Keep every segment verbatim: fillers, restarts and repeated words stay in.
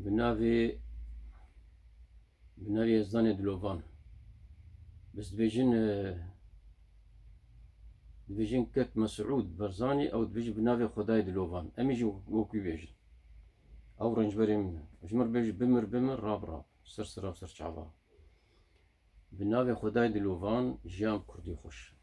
Bi navê, bi navê Yezdanê Dilovan. Biz dibêjin, e, dibêjin kek Mesûd Barzanî, ew dibêjin bi navê Xwedayê Dilovan. Em ê jî wekî bêjin. Ew rêncberê min e. Ji mir bêjî bimir, bimir, rab, rab. Sir sira, sir çava. Bi navê Xwedayê Dilovan, jiyan bi kurdî xweş.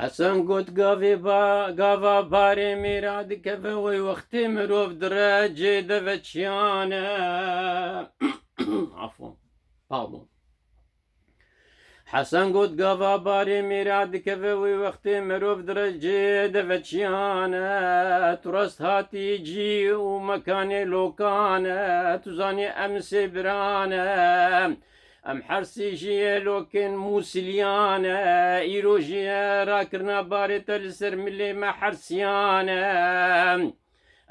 Hesen got, gavê ba, gava barê mêra dikeve, wê wextê mirov direcê de veçiyane. Afon. Pardon. Hesen got, gava barê mêra dikeve, wê wextê mirov direcê de veçiyane. Tu rast hatî cî û mekanê lokane, tu zanî em sê birane. Em hersî jî yê lokên Mûsiliyane, îro jî ye rakirina barê te li ser milê me hersiyane.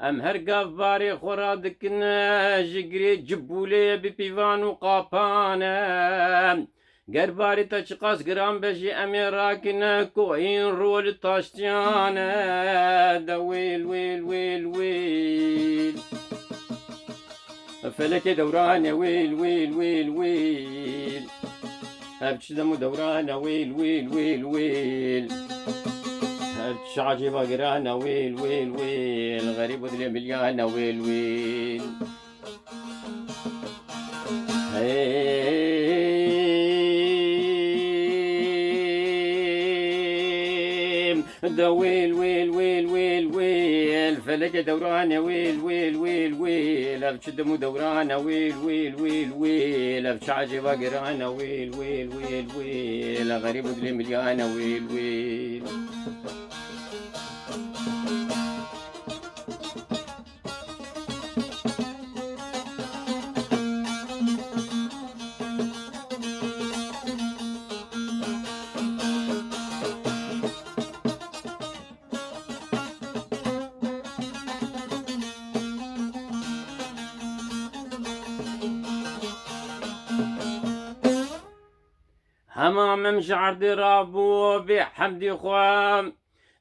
Em her gav barê xwe radikin, ji girê cibûlê bi pîvan û qapan e. Ger barê te çiqas giran be jî em ê rakin, koyîn rol taştiyan e. De wêl, wêl, wêl, wêl. Felekê dewran e wêl, wêl, wêl, wêl. Ev çi dem û dewran e wêl, wêl, wêl, wêl. Ev çi ecêba giran e wêl, wêl, wêl. Xerîb û dilê milyan e wêl, wêl. Hey. De wêl, wêl, wêl, wêl, wêl. Felekê dewran e wêl, wêl, wêl, wêl. Ev çi dem û dewran e wêl, wêl, wêl, wêl. Ev çi ecêba giran e wêl, wêl, wêl, wêl. Xerîb û dilê milyan e wêl, wêl. Hema min ji erdê rabû bê hemdî xwe.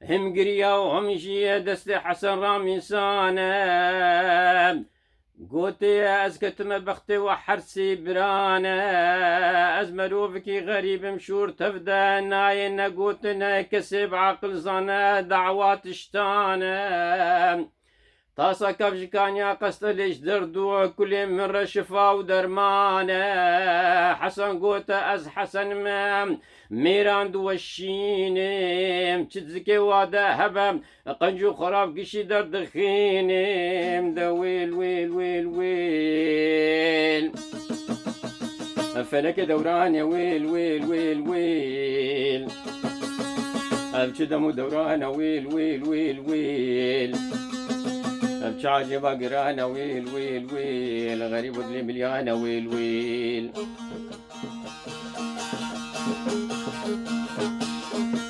Him giriya û him jî destê Hesen Ramîsan e. Gotê, ez ketime bextê we hersî birane. Ez merovikî xerîb im, şûr tev de nayê, negotine kesê bi aqil zane, dawa tiştane. Tasa kav ji kaniya qeste lê ji derd û kulê min re şifa û derman e. Hesen gote, ez Hesen im, mêran diweşînim. Çi zikê wa de hebe, qenc û xerab gişî derdixînim. De wêl, wêl, wêl, wêl. Felekê dewran e, wêl, wêl, wêl, wêl. Ev çi dem û dewran e, wêl, wêl, wêl, wêl. Ev çi ecêba giran e, wêl, wêl, wêl. Xerîb û dilê milyan e, wêl, wêl.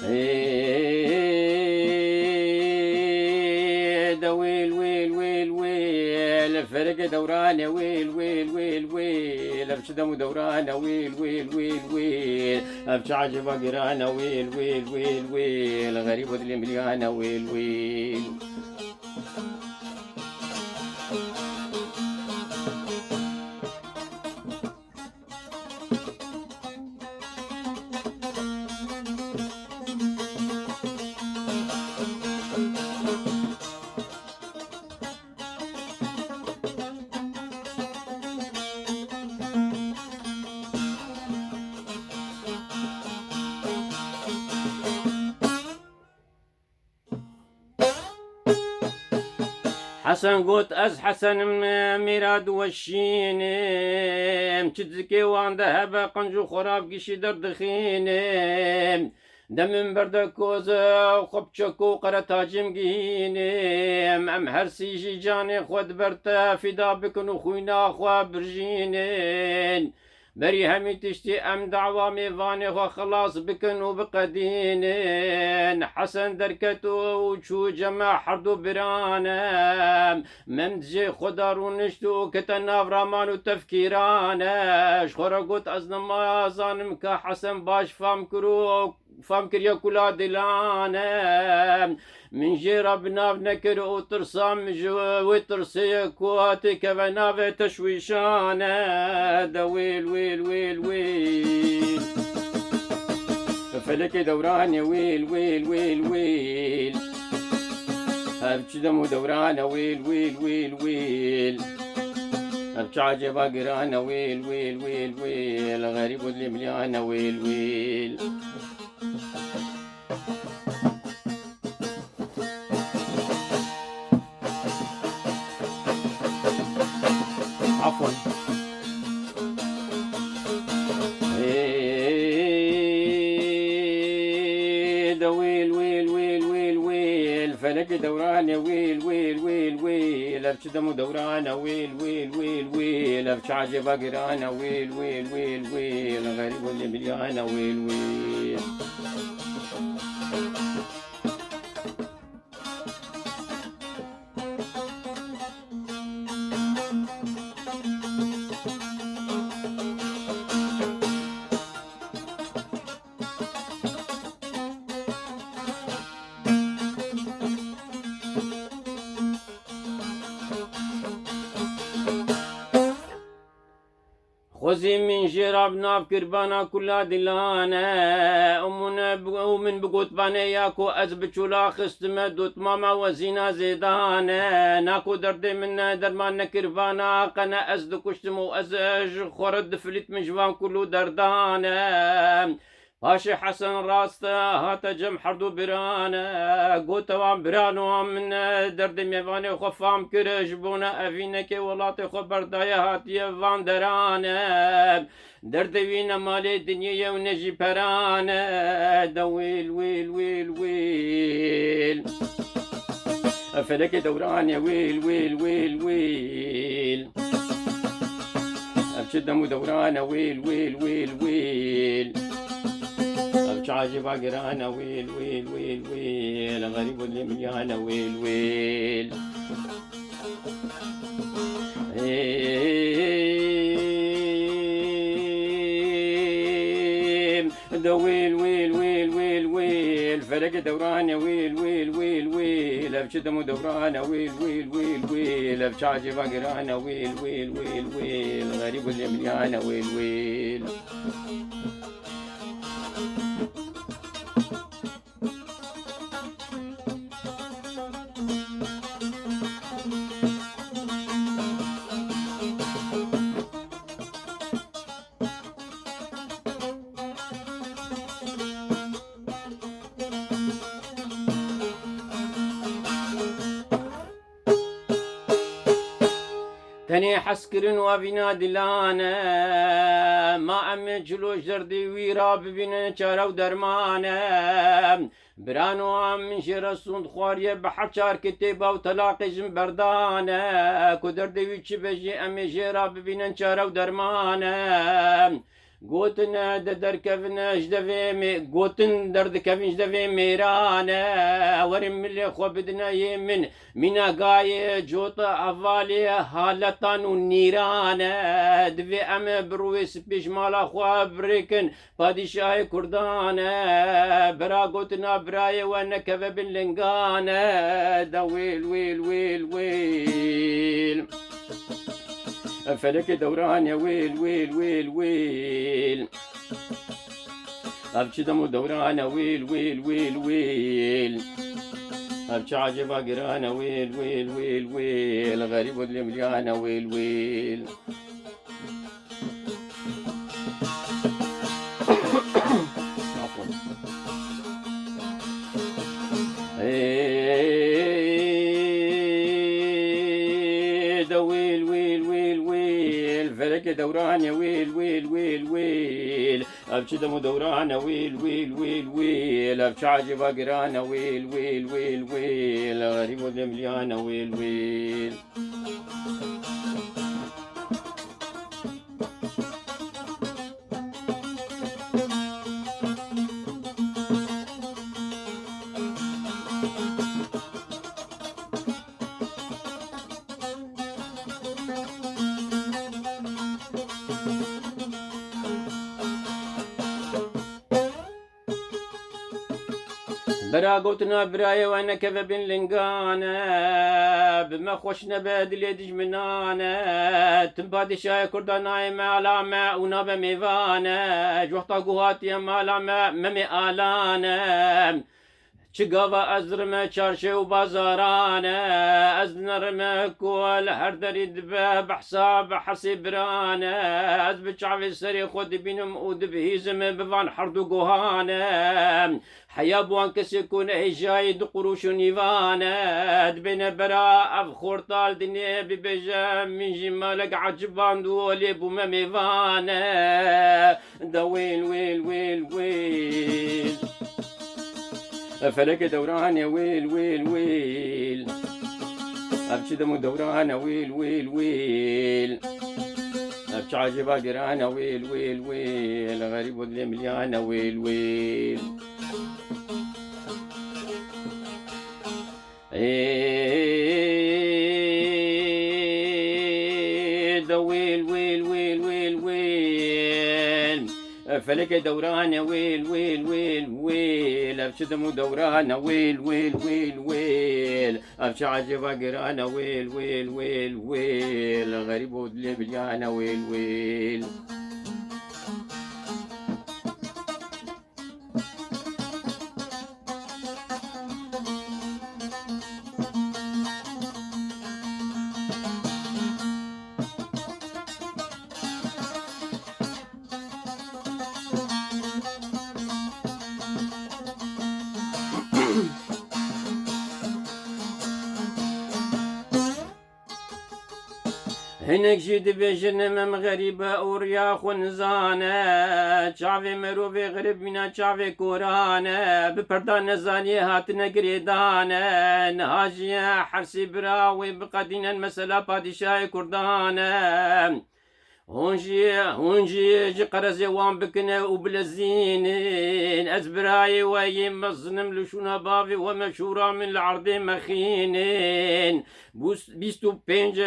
Ê, de wêl, wêl, wêl, wêl. Felekê dewran e, wêl, wêl, wêl, wêl. Ev çi dem û dewran e, wêl, wêl, wêl, wêl. Ev çi ecêba giran e, wêl, wêl, wêl, wêl. Xerîb û dilê milyan e, wêl, wêl. Hesen got, ez Hesen im, mêra diweşînim. Çi zikê wan de hebe, qenc û xerab gişî derdixînim. De min berde koze, xwe bi çeko qeretacim gihînim. Em her sî jî canê xwe di ber te fîda bikin û xwîna xwe birjînin. Berî hemî tiştî em dawa mêvanê xwe xilas bikin û biqedînin. Hesen derket û çû cem me herdu biran e. Mem dijê xwe da rûnişt û kete nav raman û tefkîran e. Ji xwe re got, ez nizanim ka Hesen baş fam kir û fam kiriye kula dilan e. Min jê re bi nav nekir û tirsam ji wê tirsê ku têkeve navê teşwîşan e. De wêl, wêl, wêl, wêl. Felekê dewran e, wêl, wêl, wêl, wêl. Ev çi dem û dewran e, wêl, wêl, wêl, wêl. Ev çi ecêba giran e, wêl, wêl, wêl, wêl. Xerîb û dilê milyan e, wêl, wêl. Afwan. Ê, de wêl, wêl, wêl, wêl, wêl. Felekê dewran e, wêl, wêl, wêl, wêl. Ev çi dem û dewran e, wêl, wêl, wêl, wêl. Ev çi ecêba giran e, wêl, wêl, wêl, wêl. Xerîb û dilê milyan e, wêl, wêl. Xwezî min jê re bi nav kir bana kula dilane. Û min bi, û min bi gotbane ya ku ez bi çula xistime dotmama wezîna zêdane. Na ku derdê min derman nekir bana qene ez dikuştim û ez ji xwe re difilîtmin ji van kul û derdane. Paşê Hesen rast hate cem herdu biran e, gote wan birano min derdê mêvanê xwe fam kir, ji bona evînekê welatê xwe berdaye hatiye van deran e. Derdê wî ne malê dinyê ye û ne jî peran e. De wêl, wêl, wêl, wêl. Felekê dewran e, wêl, wêl, wêl, wêl. Ev çi dem û dewran e, wêl, wêl, wêl, wêl. Ev çi ecêba giran e, wêl, wêl, wêl, wêl. Xerîb û dilê milyan e, wêl, wêl. Ê, De wêl, wêl, wêl, wêl, wêl, felekê dewran e, wêl, wêl, wêl, wêl, ev çi dem û dewran e, wêl, wêl, wêl, wêl, ev çi ecêba giran e, wêl, wêl, wêl, wêl, xerîb û dilê min yan e, wêl, wêl. Tenê hezkirin û evîna dilan e, ma em ê cilo ji derdê wî re bibînin çare û derman e. Birano min jê re sûnd xwariye bi her çar kitêba û telaqê jin berdane. Ku derdê wî çi be jî em ê jê re bibînin çare û dermane. Gotine de derkevine ji devê mê-, gotin derdikevin ji devê mêrane. Werin milê xwe bidine yê min. Mîna gayê cota hevalê haletan û nîrane. Divê em bi rûyê spî ji mala xwe birêkin. Padîşahê Kurdan e, bira gotina birayê we nekeve bin lingan e, de wêl, wêl, wêl, wêl. Felekê dewran e, wêl, wêl, wêl, wêl. Ev çi dem û dewran e, wêl, wêl, wêl, wêl. Ev çi ecêba giran e, wêl, wêl, wêl, wêl. Xerîb û dilê min yan e, wêl, wêl. Afwan. Ê, de wêl, wêl, wêl, wêl. Felekê dewran e, wêl, wêl, wêl, wêl. Ev çi dem û dewran e, wêl, wêl, wêl, wêl. Ev çi ecêba giran e, wêl, wêl, wêl, wêl. Xerîb û dilê min yan e, wêl, wêl. Bira gotina birayê we nekeve bin lingan e, bi me xweş nebe dilê dijminan e. Tim padîşahê Kurda nayê me ala me û nabe mêvan e. Ji wexta ku hatiye mala me, memê alan e. Çi gava ez dirime çarşê û bazaran e, ez dinerime ku li her derî dibe behsa bi hesê biran e. Ez bi çavê serê xwe dibînim û dibihîzim bi van herdu guhan e. Heya bi wan kesê ku nehêjayî du qurûş û nîvan e, dibêne bera ev xortal dinê bibêje, min jî malek eciband û lê bûme mêvan e. De wêl, wêl, wêl, wêl. Felekê dewran e, wêl, wêl, wêl. Ev çi dem û dewran e, wêl, wêl, wêl. Ev çi ecêba giran e, wêl, wêl, wêl. Xerîb û dilê min yan e, wêl, wêl. Ê, de wêl, wêl, wêl, wêl, wêl. Felekê dewran e, wêl, wêl, wêl, wêl. Ev çi dem û dewran e, wêl, wêl, wêl, wêl. Ev çi ecêba giran e, wêl, wêl, wêl, wêl. Xerîb û dilê min yan e, wêl, wêl. Hinek jî dibêjin, em xerîb e û riya xwe nizane. Çavê mirovê xerîb mîna çavê koran e. Bi perda nezaniyê hatine girêdan e. Niha jî hersî bira wê biqedînin mesela padîşahê kurdan e. Hûn jî, hûn jî ji qerezê wan bikin û bilezînin. Ez birayê we yê mezin im li şûna bavê we me şûra min li erdê me xînin. Bûs-, bîst û pênc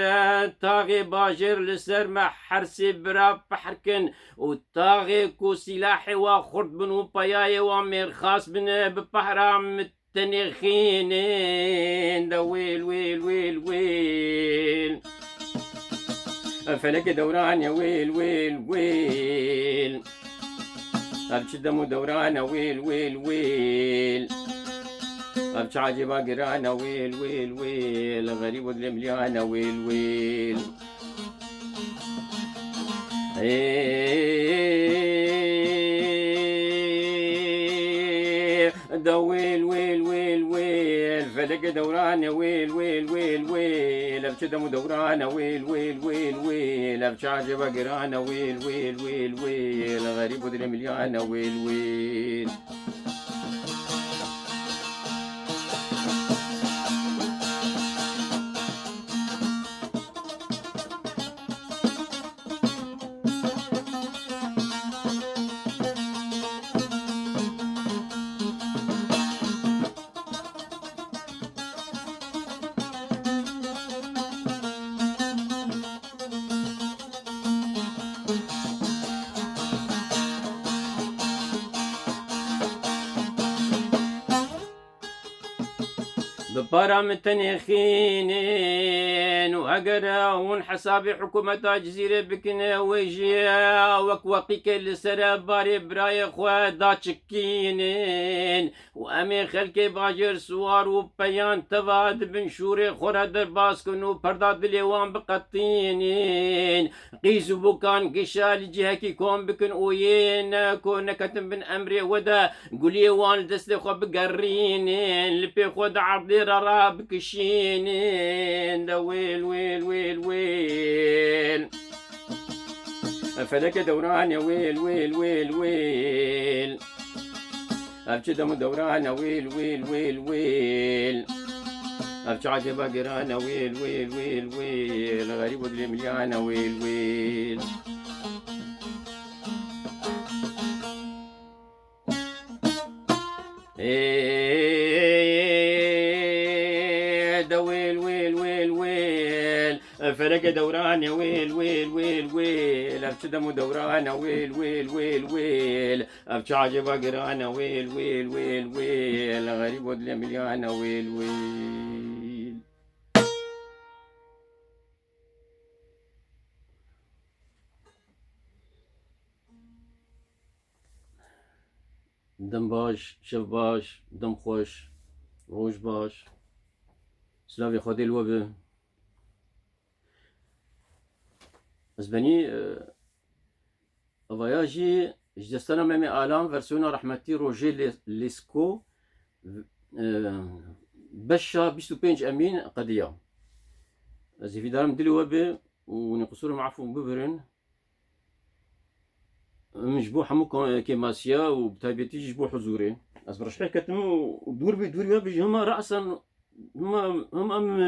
taxê bajêr li ser me her sê bira pehr kin û taxê ku sîlahê wa xurt bin û peyayê wa mêrxas bin bi pehra min tenê xînin de wêl, wêl, wêl, wêl. Felekê dewran e wêl, wêl, wêl. Ev çi dem û dewran e wêl, wêl, wêl. Ev çi ecêba giran e wêl, wêl, wêl. Xerîb û dilê miliyan e wêl, wêl. Ê, de wêl, wêl, wêl, wêl. Felekê dewran e wêl, wêl, wêl, wêl. Ev çi dem û dewran e wêl, wêl, wêl, wêl. Ev çi ecêba giran e wêl, wêl, wêl, wêl. Xerîb û dilê miliyan e wêl, wêl. Bi para min tenê xînin û eger hûn hesabê hikûmeta Cizîrê bikin, wê jî wek weqîkê li ser barê birayê xwe daçikînin û em ê xelkê bajêr siwar û peyan teva di bin şûrê xwe re derbas kin û perda dilê wan biqetînin. Qîz û bokan gişa li cihekî kom bikin û yên ku neketin bin emrê we de, guliyê wan li destê xwe bigerînin, li pê xwe di erdê re rabikişînin. De wêl, wêl, wêl, wêl. Felekê dewran e wêl, wêl, wêl, wêl. Ev çi dem û dewran e wêl, wêl, wêl, wêl. Ev çi ecêba giran e wêl, wêl, wêl, wêl. Xerîb û dilê miliyan e wêl, wêl. Ê, de wêl, wêl, wêl, wêl. Felekê dewran e wêl, wêl, wêl, wêl. Ev çi dem û dewran e wêl, wêl, wêl, wêl. Ev çi ecêba giran e wêl, wêl, wêl, wêl. Xerîb û dilê miliyan e wêl, wêl. Dem baş, şev baş, dem xweş, roj baş. Silavê Xwedê li we be. Ez benî, e, evaya jî ji destana Memê Alan, versiyona rehmetî Rojê Lê-, Lêsko, e, beşa bîst û pênc emîn qediya. Ez hîvîdarim dilê we be û hûn ê qisûrê min efû bibirin. Em ji bo hemû ko-, kêmasiya û bi taybetî jî ji bo huzûrê. Ez bi riştê ketim û dûr bî, dûr ya bî ji hema re'sen hema, hema em, e,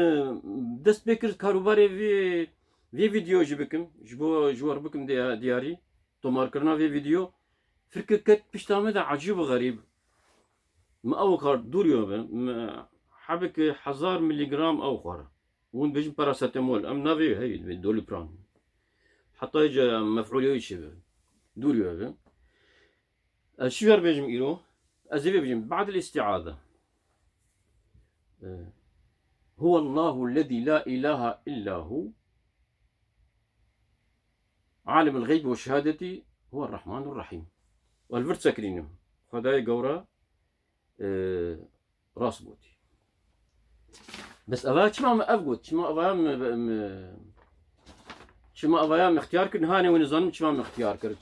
dest pê kir karûbarê vê, vê vîdeo jî bikim. Ji bo ji we re bikim diya-, diyarî. Tomarkirina vê vîdeo. Fikir ket pişta me de ecîb û xerîb. Min ew xwar dûr ya be. Min hebik hezar miligram ew xwar. Hûn dibêjin parasetamol. Em navê heyî dibê Doliprane. Heta îca mef'ûlê wî çi be? Dûr ya be. Ez çi wer bêjim îro? Ez ê vê bêjim. Ba'dil îstîaze. E, Huwallahu lezî la îlahe illa hu. Alimul xeybî we şehadetî huwe Rehmanur Rehîm. Û li vir sekirînim. Xwedayê gewra, e, rast gotî. Bes eva çima min ev got? Çima eva min, min, çima eva min ixtiyar kir? Niha ne wê nizanim çima min ixtiyar kir. Ez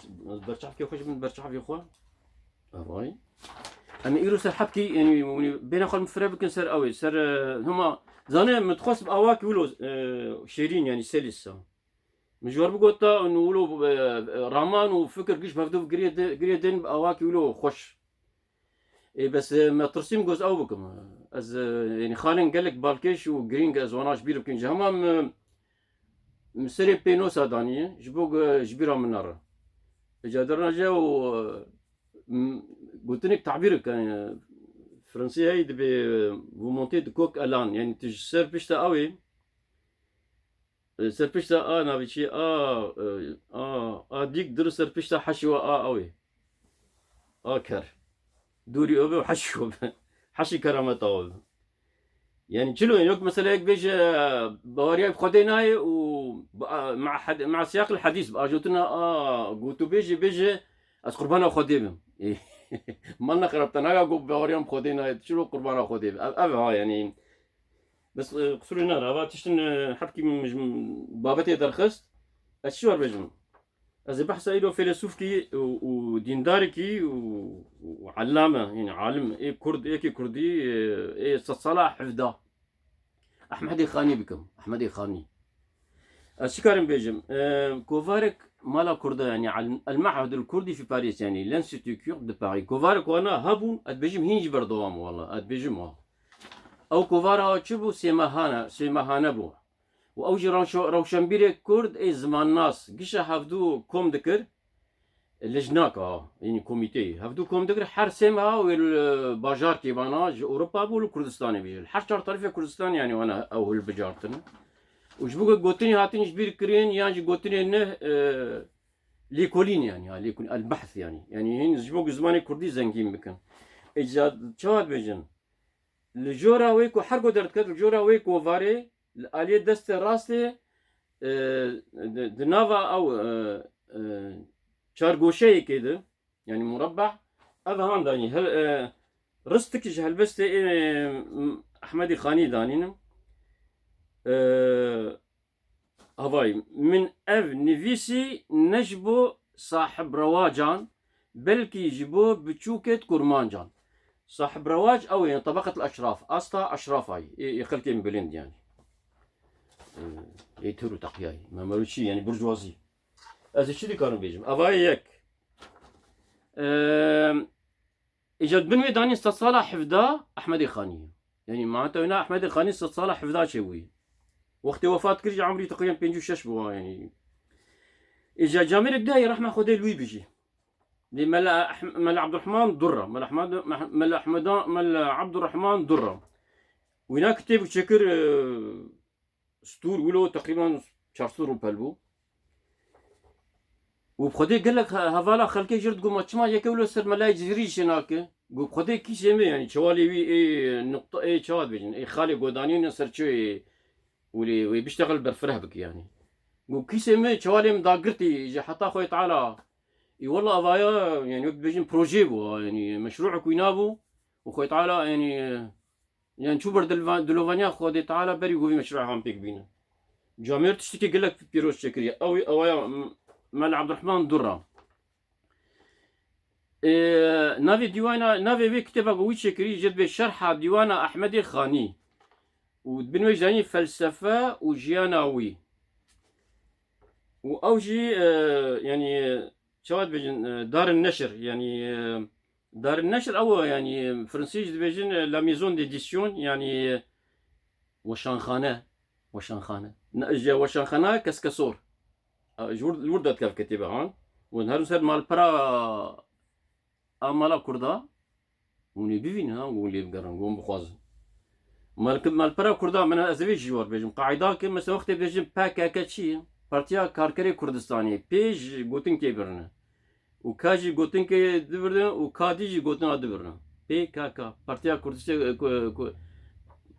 berçavkê xwe ji min berçavê xwe. Evayî. Em ê îro ser hebkî, yanî, hûn ê bêhna xwe min fire bikin ser ew ê, ser, e, hema, zanê, min dixwest bi awakî wilo, e, şêrîn, yanî selîs sa. Min ji we re bigota, û wilo, e, e, raman û fikir giş bi hevdu girê di-, girê din bi awakî wilo xweş. Ê, bes, e, me tirsî min got ew bikim. Ez, e, yanî xalên gelek balkêş û girîng ez wana ji bîr bikim. Ji hema min, min serê pênosa daniye, ji bo ku ji bîra min nere. Îca dernaje û, e, m-, gotinek tabîr ke, e, Fransî heyî dibê, e, vous montez du coq à l'âne, yani tu ji ser pişta awê, e, ser pişta a navê çi, a, e, a, a dîk dir ser pişta heşî wa a awê. A ker. Dûrî o be û heşî o be. Heşî kerameta o be. Yani çilo yok mesela yek bêje, e, baweriya bi Xwedê nayê û bi, a, ma hed-, ma siyaq el hadîs, bi ajotina a gotûbêjê bêje, ez qurbana Xwedê bim. Mal ne xerab te naga got baweriya bi Xwedê nayê, çilo qurbana Xwedê bim. Ev, ev ha yani. Bes, e, qusûrê nere, ava tiştin, e, hebkî min ji babetê derxist. Ez çi war bêjim? Ez ê behsa îro fêlesûfkî û, û dîndarekî û, û ellame, yani alim, ê kurd, êkê kurdî, e, ê sedsala hevda. Ehmedê Xanî bikim. Ehmedê Xanî. Ez çi karim bêjim? E, kovarek mala kurda, yani el, el Ma'hedul Kurdi fi Paris, yani l'Institut Kurde de Paris. Kovarek wana hebûn, ez dibêjim hîn jî berdewam wala, ez dibêjim ha. Ew kovara çi bû? Sêmehane, sêmehane bû. Û ew jî rewşo-, rewşenbîrê kurd ê zimannas gişa hevdû kom dikir, lijnak a, yanî komîteyê. Hevdû kom dikir, her sê meha wê li bajarkê vana ji Ewropa bû, li Kurdistanê bû. Li her çar terefê Kurdistan, yanî wana ew hilbijartin. Û ji bo ku gotinê hatin ji bîr kirin, yan jî gotinê ne, e, lêkolîn, yanî, ya lêkolîn, el-behth, yanî. Yanî hîn ji bo ku zimanê kurdî zengîn bikin. Ê, ca-, çawa dibêjin? Li jora wê ku her ku derdiket, li jora wê kovarê, li aliyê destê rastê, e, di, di nava ew, e, e, çargoşeyekê de, yanî murabba, ev han danî, hel-, e, ristik ji helbestê ê, m-, Ehmedî Xanî danînim. E, Havayî, min ev nivîsî ne ji bo sahib rewacan, belkî ji bo biçûkêt kurmancan. Sahib rewac ew ê, tebeqet eşraf, asta eşrafayî, ê, ê xelkên bilind yani. Ê, ê tûr û teqyayî, memerûçî yani burjuwazî. Ez ê çi dikarim bêjim? Evayê yek. Em, Îca di bin wê danîn sedsala hevda Ehmedê Xanî ye. Yanî, maneta wê na Ehmedê Xanî sedsala hevda çêbûyî. Wextê wefat kir jî emrî teqrîben pêncî û şeş bû, yanî. Îca camêrek dayê rehma Xwedê li wî bijî. Lê Mela Ehm-, Mela Abdurrahman Durra, Mela Ehmed, Meh-, Mela Ehmedan, Mela Abdurrahman Durra. Wîna kitêb çêkir, e, stûr, wilo teqrîben çar sed rûpel bû. Û bi Xwedê gelek he-, hevala xelkê jir digot, ma çima yeke wilo ser melayê cizîrî jî nake? Got, bi Xwedê kîsê me, yanî çewalê wî ê nuqta, ê çawa dibêjin, ê xalê godanî ne ser çi ê wê, wê biştexil berfireh bike yanî. Got, kîsê me, çewalê min dagirtî, ji heta Xwedê Teala. Ê wela evaya, yanî wek dibêjin projê bû, yanî meşrûek wîna bû. Û Xwedê Teala, yanî, Yan çû ber dilva-, dilovaniya Xwedê Teala berî ku vî meşruê han pêk bîne. Camêr tiştekî gelek pîroz çêkiriye. Ew ê, ew aya M-, Mela Abdurrahman Durra. Ê, navê dîwana, navê vê kitêba ku wî çêkirî jê dibê Şerha Dîwana Ehmedê Xanî. Û di bin wê jî danî felsefe û jiyana wî. Û ew jî, e, yanî, çawa dibêjin, e, darin neşir, yanî, e, Darên neşir ew, yanî, fransî jî dibêjin, e, la maison d'édition, yanî, e, weşanxane, weşanxane. Ne, ji weşanxana Keskesor. E, ji wir, li wir de dikeve kitêbe han. Hûn herin ser malpera a mala Kurda. Hûn ê bivînin, ha, hûn lê bigerin, hûn bixwazin. Mal-, malpera Kurda, min ez ê vê jî war bêjim. Qaîda ki, mesela, wextê bêjin P K K çi ye? Partiya Karkerê Kurdistanê. P ji gotinkê birine. Û K jî gotinkê dibirine û K dî jî gotina dibirine. P K K, Partiya Kurdistan, ku, ku,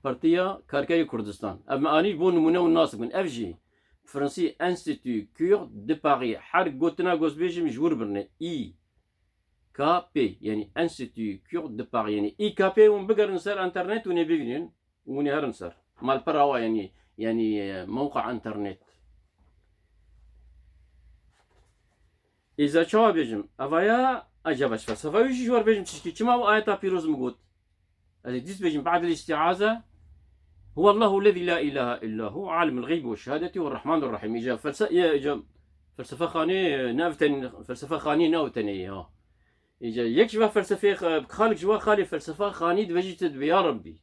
Partiya Karkerê Kurdistan. Ev me anî bo nimûne hûn nas bikin. Ev jî Fransî Institut Kurde de Paris. Her gotina ku ez bêjim ji wir birine. Î K P, yanî Institut Kurde de Paris. Yanî Î K P hûn bigerin ser internet, hûn ê bibînin. Hûn ê herin ser malpera wa, yanî, yanî, e, mewqa internet. Îza çawa bêjim? Evaya ecaba ji felsefa wî jî ji war bêjim çişkî. Çima ew ayeta pîroz min got? Ez ê dîs bêjim, be'del îstîaze. Huwallahu lezî la ilahe illa hu, alimul geybi ve şehadeti ve rahmanur rahîm. Îca felse-, ya, îca felsefa xanî ne ev tenê, felsefa xanî ne ew tenê ye, ha. Îca yek ji va felsefê, xalik ji wa xalê felsefa xanî dibêjî tu dibê, ya Rebbî.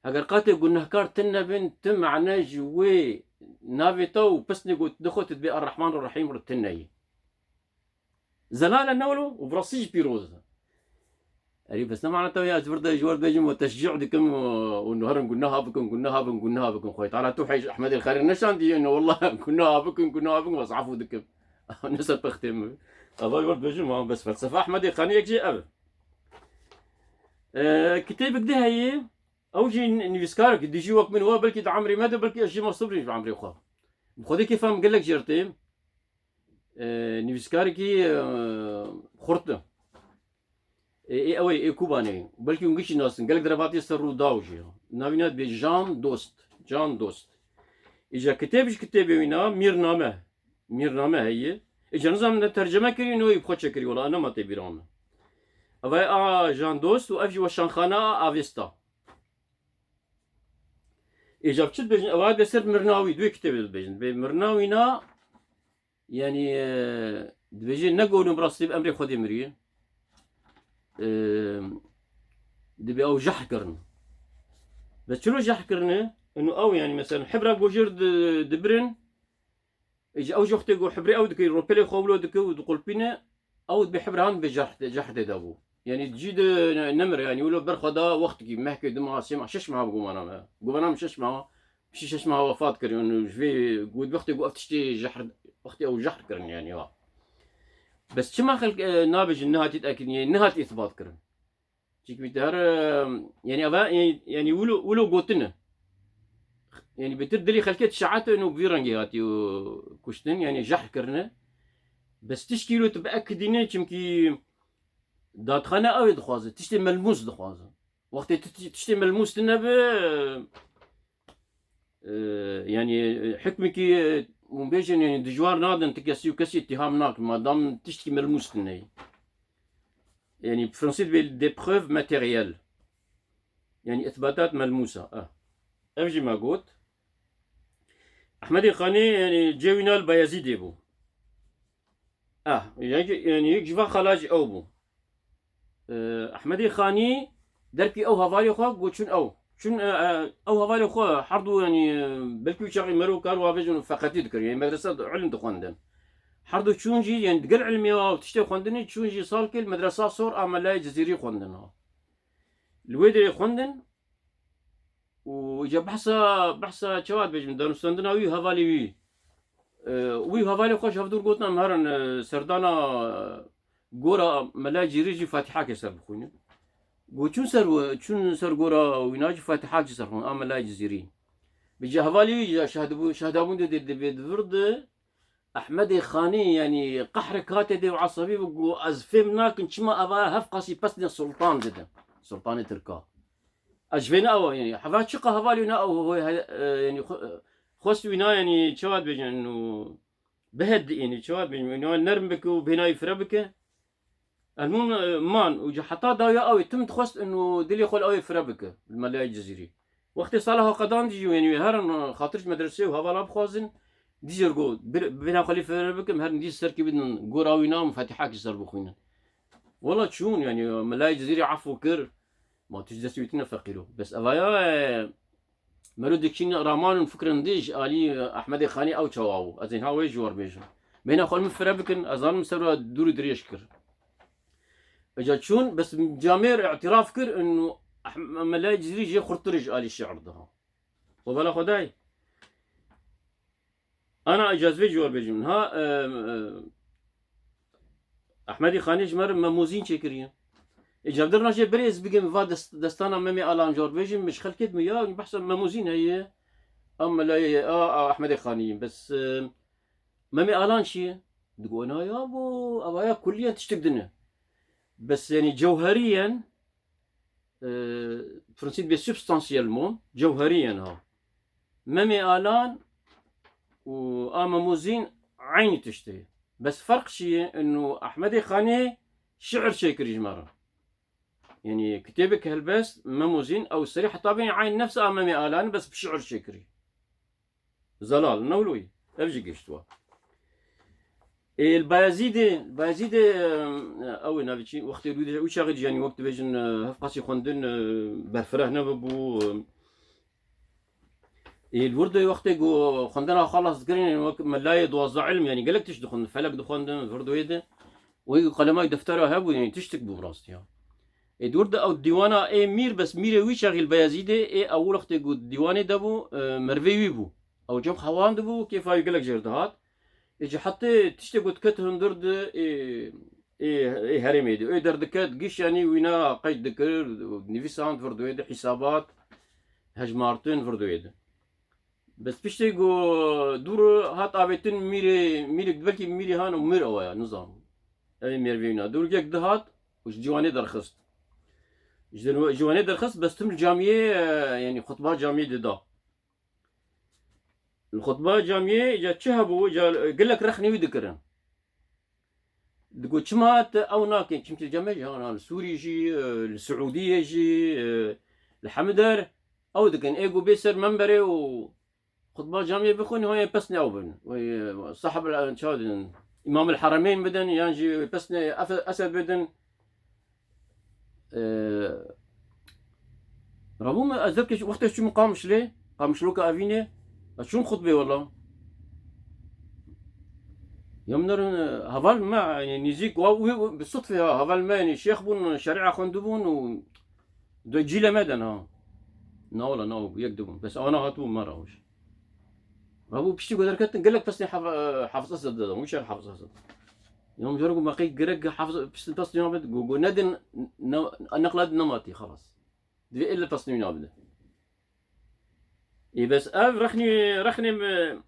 Heger qatê gunehkar tune bin, tu mane ji wê navê te û pisnê ku tu dixwe tu dibê Errehman Errehîm re tune yî. Zelal e ne wilo û bi rastî jî pîroz e. Erê bes ne mana te ya, ez vir de ji we re dibêjim û teşcî dikim û, û herin guneha bikin, guneha bin, guneha bikin. Xwedê Teala tu heyş Ehmedê Xanî neşandiye, ne wallah guneha bikin, guneha bikin, bes efû dikim. Ne serpextê min. Eva ji we re dibêjim, ha, bes felsefa Ehmedê Xanî yek jî ev e. E, kitêbik de heye, ew jî nivîskarek, dijî wek min wa, belkî di emrê me de, belkî ez jî mestûr bîm ji emrê xwe. Bi Xwedê kêfa min gelek jê re tê. E, nivîskarekî, e, xurt e. Ê, ê, ew ê, ê Kubanê. Belkî hûn giş jî nasin. Gelek derevatiyê ser Rûdaw jî. Navî ne dibê Can Dost. Can Dost. Îca kitêb ji kitêbê wî na, Mîrname. Mîrname heye. Îca nizanim ne terceme kirî, ne wî bi xwe çekirî, wela nema tê bîra min. Eva a Can Dost û ev jî Weşanxana a Avesta. Îca bi çi dibêjin? Eva dê ser Mirnawî, duê kitêbê dibêjin. Dibê Mirnawî na, yanî, e, dibêje ne gonim rastî bi emrê Xwedê miriye. E, dibê ew jehr kirin. Bes çilo jehr kirine? Ino ew, yanî, mesela, hibra gojêr di-, dibirin, Îca ew jî wextê ku hibrê ew dikir, ropelê xwe wilo dikir û diqulpîne, ew bi hibra han bi jehr, jehr tê de bû. Yanî cî de ne-, nemir, yanî wilo ber xwe da wextekî, mehkê, du meha, sê meha, şeş meha bi gumana me. Gumana min şeş meha, piştî şeş meha wefat kir. Yanî ji vê got wextê ku ev tiştê jehr, wextê ew jehr kirin yanî wa. Bes çima xelk, e, nabêjin nihat îtekîdin, yanî nihat îsbat kirin? Çimkî te her, e, yanî eva, yanî, yanî wilo, wilo gotine. Yanî bêtir dilê xelkê dişe'ete û bi vî rengê hatiye kuştin, yanî jehr kirine. Bes tişkî wilo tu biekidîne, çimkî dadxane ew ê dixwaze, tiştê melmûs dixwaze. Wextê tu ti-, tiştê melmûs tine be, e, yanî, e, hikmekî, e, hûn bêjin, yanî dijwar nadin, ti kesî û kesî îttiham nakin, madam tiştekî melmûs tine ye. Yanî bi fransî dibê des preuves matérielles. Yanî îsbatat melmûsa. Ah. Ev jî me got. Ehmedê Xanî, yanî cê wî na li Bayezîdê bû. Ah, yanî, yanî yek ji van xala jî ew bû. E, Ehmedê Xanî derkî ew hevalê xwe got çûn ew. Çûn, e, e, ew hevalê xwe herdu, yanî, e, belkî wî çaxê mero kar wa vêjin feqetî dikir. Yanî medrese de ilim dixwendin. Herdu çûn jî, yanî digel ilimê wa û tiştê xwendinê çûn jî sal kê li medresa sor a Melayê Cizîrî xwendin ha. Li wê derê xwendin û îca behsa, behsa çawa dibêjin, danûstandina wî, hevalê wî. E, wî hevalê xwe ji hevdûr gotin, em herin, e, serdana gora Mela Cîrî jî Fatîhakê ser bixwînin. Got çûn ser, çûn ser gora wîna jî Fatîhak jî ser xwîn, a Mela Cizîrî. Bi ca hevalê wî ya şahdibû-, şahdabûn de dê, dê, dê, di vir de Ehmedê Xanî, yanî qehrek hate dê û esebî bû, got ez fêm nakim çima eva hevqasî pesnê Sultan dide. Sultanê Tirka. Ez ji vê ne ew, yanî, heva çiqa hevalî ne ew, he-, e, yanî, xwe-, e, xwest wî na, yanî, çawa dibêjin, û bihed, yanî, çawa dibêjin, yanî, nerm bike û bêhna wî fire bike. Elmûn, e, man û ci heta dawiya ew ê tim dixwest û dilê xwe li ew ê fire bike, li Melayê Cizîrî. Wextê sala xwe qedan dî jî, yanî, herin, e, xatir ji medresê û hevala bixwazin, dî jî got, bir-, bêhna xwe lê fire bikim, herin dî serkê bidin, gora wî nam Fatîhakî ser bixwînin. Wela çûn, yanî, Melayê Cizîrî efû kir. Ma tu ji destê wî tune feqîro. Bes evaya, e, mero dikîn raman û fikrin dî ji alî, e, Ehmedê Xanî ew çawa bû. Ez ên ha wê ji we re bêjim. Bêhna xwe li min fire bikin, ez zanim min ser we dûr û dirêj kir. Îca çûn, bes camêr îtiraf kir, û Ehm-, Melayê Cizîrî jê xurtir ji alî şiir diha. Û bela Xwedayê. Ana îca ez vê ji we re bêjim. Niha, e, e, Ehmedî Xanî ji me re Memûzîn çêkiriye. Ê, cevdir naşê birêz bigim va dest-, destana Memê Alan ji we re bêjim, min ji xelkê dime ya, behsa Memûzîn heye. A Melayê, a, a Ehmedê Xanî. Bes, e, Memê Alan çi ye? Digo, na ya bo, eva ya kulliyen tiştik dine. Bes, yanî cewheriyen, e, prensîp bê substansiyelement, cewheriyen ha. Memê Alan û a Memûzîn eynî tiştê. Bes ferq çi ye? Ino Ehmedê Xanê şiir çêkirî ji me re. Yanî kitêbek helbest, Memûzîn, ew serî heta bê eyn nefs a Memê Alan, bes bi şiir çêkirî. Zelal, ne wilo ye. Ev jî gihişt we. Ê, li Bayezîdê, li Bayezîdê, e, ew ê navê çi, wextê rûdê, wî çaxê jî, yanî wek dibêjin, e, hevqasî xwendin, e, berfireh nebibû, e, Ê, li wir de wextê ku xwendina xwe xelas dikirin, wek melayê duwazdeh ilm, yanî gelek tişt dixwendin, felek dixwendin, vir de wê de. Wê qelemek deftera hebû, yanî tiştik bû bi rastî ya. Ê, di wir de ew dîwana ê mîr, bes mîrê wî çaxî li Beyazîdê, ê, ew wextê ku dîwanê de bû, e, mervê wî bû. Ew cem xewan dibû, kêfa wî gelek jêr dihat. Ê, ji hetê tiştê ku diket hundir di, ê, ê, ê herêmê de. Ê derdiket, giş yanî wîna qeyd dikir, nivîsand vir de wê de, hîsabat, hejmartin vir de wê de. Bes piştê ku dûr hat avêtin mîrê, mîrek, belkî mîrê han û mîr ew ya, nizanim. Ew ê mêrvê wîna. Dûrgek dihat û ji ciwanê derxist. Ji ciwanê derxist, bes tim li camiyê, e, yanî xutba camiyê dida. Li xutba camiyê ca çi hebû, ca gelek rexnê wî dikirin. Digot, çima te ew nakin? Çimkî li cem me jî, hana li Sûrî jî, e, li Siûdiyê jî, e, li hemder ew dikin. Ê ku bê ser memberê û xutba camiyê bixwin, hê pesnê ew bin. Wê, e, sahib el-, çawa didin? Îmam el Heremeyn bidin, yan jî pesnê Efe-, Esed bidin. Ee, rabûm ez derkê wextê çûm Qamişlê, Qamişloka Evînê, ez çûm xutbê wela. Ya min derin, e, heval me, yanî nêzîk, wa, wî, wî, bi sutfê ha, heval me, yanî şêx bûn, şerîa xwendibûn û du cîle me den ha. Na wela, na, yek du bûn. Bes ana hatibû me rewş. Rabû piştî ku derketin gelek pesnê Haf-, Hafiz Esed didin. Wî çer Hafiz Esed. Ya min jara ku me qey gerek Hafiz piştin pesnê nabit, ku, ku nedin, ne, neqla din nematî, xelas. Divê êle pesnê wî nabide. Ê bes ev rexnê, rexnê me,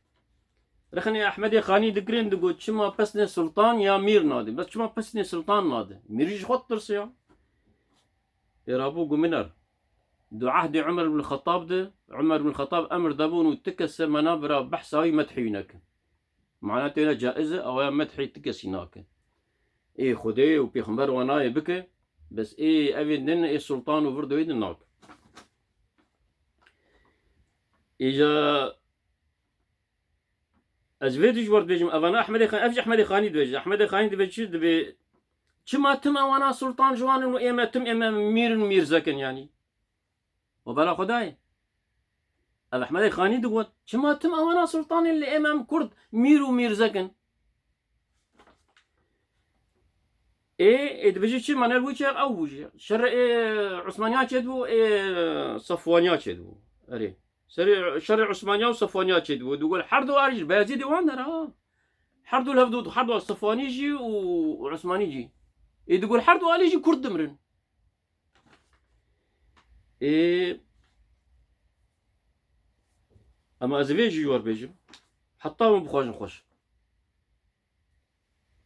rexnê Ehmedê Xanî dikirin, digot çima pesnê Sultan ya Mîr nade. Bes çima pesnê Sultan nade? Mîr jî ji xwe ditirse ya. Ê rabû ku min er. Di ehdê Umer ibn Xettab de, Umer ibn Xettab emir dabûn û ti kese mena bira behsa wî medhê wî nekin. Mana têne caiz e, awaya medhê ti kesî nakin. Ê Xwedê û Pêxember wanayê bike, bes ê evên din, ê sultan û vir de wê din nakin. Îja Ez vê dijwar dibêjim, evana Ehmedê Xan-, ev jî Ehmedê Xanî dibêje. Ehmedê Xanî dibê çi dibê? Çima tim ewana sultan ji wan in û ê me tim ê me mîr in, mîrzek in yanî? O bela Xwedayê. Ev Ehmedê Xanî digot, çima tim ewana sultan in, lê ê me em kurd mîr û mîrzek in? Ê, ê dibêje çi? Mane li wî çax ew bû jî. Şerê ê Osmaniya çêdibû, ê Safwaniya çêdibû. Erê. Serê, şerê Osmaniya û Safwaniya çêdibû. Digul her du alî jî Beyazîdê wan der ha. Her du li hev du, her du Safwanî jî û Osmanî jî. Ê digul her du alî jî Kurd dimirin. Ê, ama ez ê vê jî war bêjim. Heta hûn bixwajin xweş.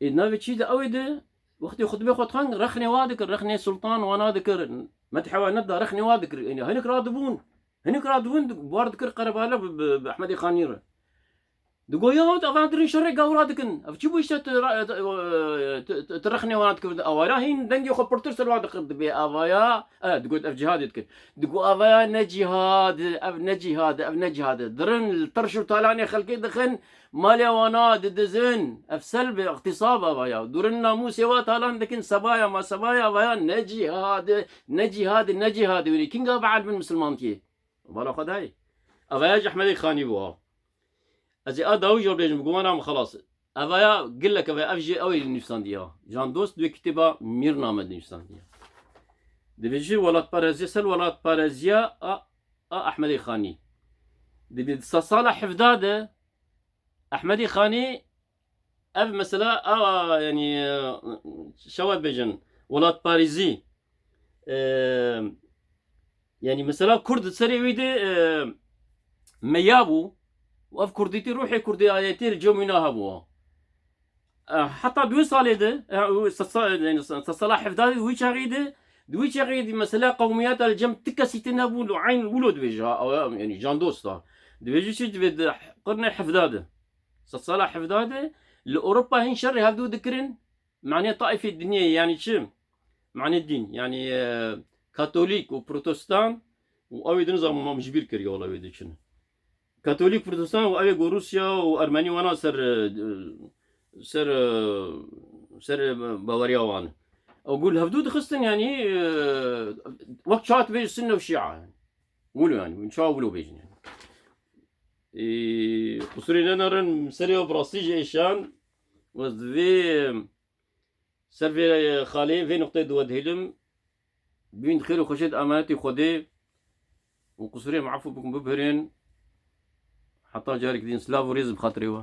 Ê, navê çî de ew ê de, wextê xutbê xwe dixwend, rexnê wa dikir, rexnê sultan wana dikir, medhê wa neda, rexnê wa dikir. Ê, hinek radibûn, hinek radibûn, di-, war dikir qerebale bi, bi, bi Ehmedê Xanî re. Digo, ya, evan dirin şerê gawra dikin. Ev çi bû işte tu ra-, tu, tu, tu, tu rexnê wana dikir. Awara hîn dengê xwe pirtir ser wa dikir dibê. Avaya, e, digot ev cihadê dikir. Digo, avaya ne cihad, ev ne cihad, ev ne cihad. Dirin li tirş û talanê xelkê dixin, malê wana didizin. Ev selb e, îxtîsab avaya. Durin namûsê wa talan dikin, sebaya ma sebaya avaya ne cihad, ne cihad, ne cihad. Wî kinga be'el bin misilmantiyê. Bala Xwedayê. Avaya ji Ehmedê Xanî bû ha. Ez ê a dawî jor bêjim, bi guman am xelas. Evaya gilek eve, ev jî ew ê nivîsandiya. Jan Dost di wê kitêba Mîrname de nivîsandiya. Dibêje welatpareziya, ser welatpareziya a, a Ehmedê Xanî. Dibê di sed sala hevda de Ehmedê Xanî ev mesela a, yanî, e, şewa dibêjin, welatparêzî, e, yanî mesela Kurd di serê wî de, e, meya bû û ev Kurdîtî, ruhê Kurdiyetê li cem wî na hebû. E, heta di wê salê de, e, û sed sa-, yanî sed sala hevdadê di wî çaxî de, di wî çaxî de mesela qewmiyeta li cem ti kesî tê nebû, li eyn wilo dibêje, ha, ew, yanî Jan Dost a. Dibêje çi? Dibê di qirnê hevdadê. Sed sala hevdadê li Ewropa hîn şerê hevdû dikirin, manê taîfê dinyê, yanî çi? Manê dîn, yanî, e, Katolîk û Protestan û ew ê din zam mam ji bîr kiriye, wala wê diçin. Katolîk, Protestan û ew ê ku Rûsya û Ermenî wana ser, e, ser, e, ser, e, baweriya wan. Ew ku li hevdû dixistin, yanî, e, wek çawa tu bêjî Sunne û Şia, yanî. Wilo, yanî, win çawa wilo bêjin, yanî. Ê, qusurê nenerin, serê we bi rastî jî êşan. Ez di vê ser vê xalê, vê nuqteyê di we dihêlim. Bîn xêr û xweşê di emanetî Xwedê û qusurê me efû bikin, bibihurên. Heta carek din, silav û rêz bi xatirê we.